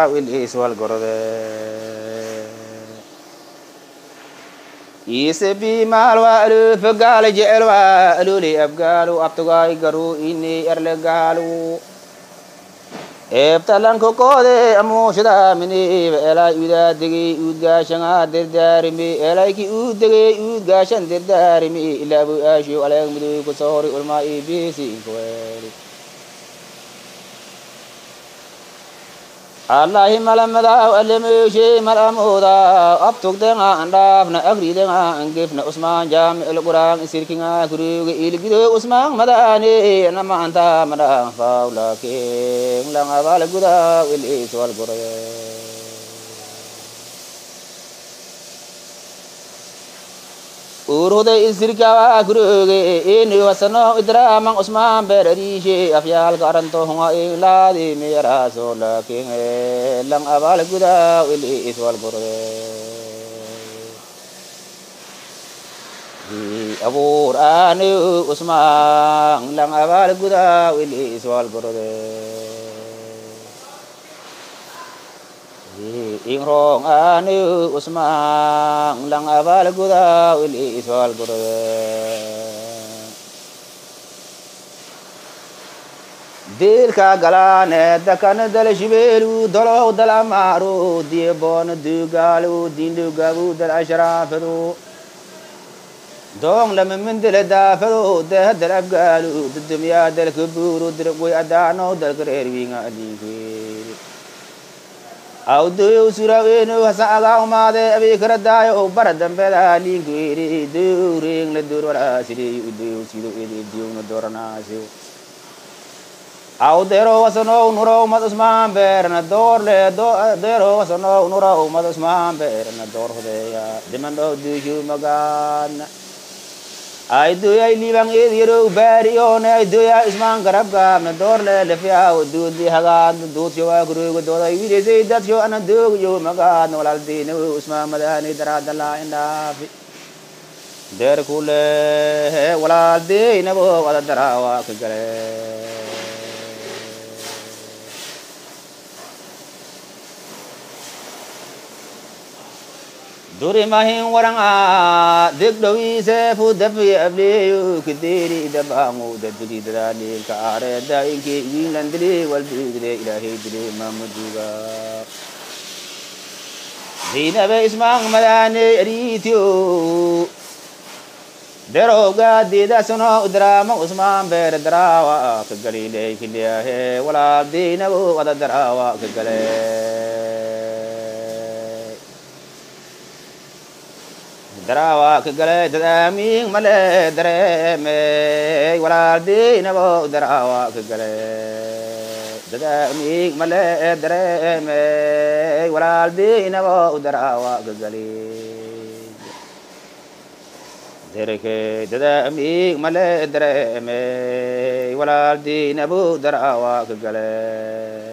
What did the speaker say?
gudaa wiliis walgorode iise biimaal waa aluufa gaala jecel waa aluuli abgaalu abtugaay garuu ini erle gaalu eebtalankokoode amuushadaaminiiba elay udaadegey uudgaashangaa dirdaarimi elayki uudegey uudgaashan dirdaarimi ilaabu aashiyo aleeg mudoy kusoori ulmaa ibisi inkaweeli allahi malamadaw alemeshe malamuda abtugdenga andhaafna agridenga angefna usmaan jaamic quraan isirkinga kuruga ilgido usmaan madaane namaanta madaan faawlaakin langabal guda wilis walgurade uruday isirkawa kuruge inu wasano idraman usmaan berariishe afyaalka aranto hunga ilaadi miyaraaso laakin lang abal guda wilis walgurade abuur aanu usmaan lang abal guda wilis walgurade ingrong aanu usmaan lang abal guda wilis walgurade dilka galaane dakana dal shibeelu dolow dal amaaru dieboon dugaalu dindugabu dal ashraafadu doong lama mindile daafadu deha dal abgaalu dudumyaa dalka buuru dirqoy adaano dalka reerwiinga adiinkeeri awdoyow suraweeno hasa agaa umaade abiikaradaayo bara dambeda liinkeeri dowreengna dorwaraasirey udoyow sido edebdiyowna dooranaasiyo awdero wasanow nurow mad usmaan beerna doorle dero wasanow nurow mad usmaan beerna door hudeeya dimandhow duushu magaana aydoyay liibang eedyarow baariyoone aydoya ismaan garabgaabna doorle lefyaaw duudli hagaadna duudsho waa kuruuga dooday wiilisay dadsho ana doogyo magaadna walaaldiina usmaan madaani daraadalaa indhaafi deerkule walaaldiinabo wada daraawa ka gale durimahin waranga degdhowiisefu dafi ableeyo kadeeri dabaangu dadili dadaalilka aareda inke wiinlandili walbiigde ilaahay dile mamuduga zainabe ismaang madaane ariityo derowga diidasano udraama usmaan beere daraawa ka galiley kiliyahe walaal diinabu wada daraawa ka gale daraawa ka gale dadaamiin male dareemey walaal diinabo daraawa ka gale dadaamiin male dareemey walaal diinabo daraawa ka gale derke dadaamiin male dareemey walaal diinabo daraawa ka gale.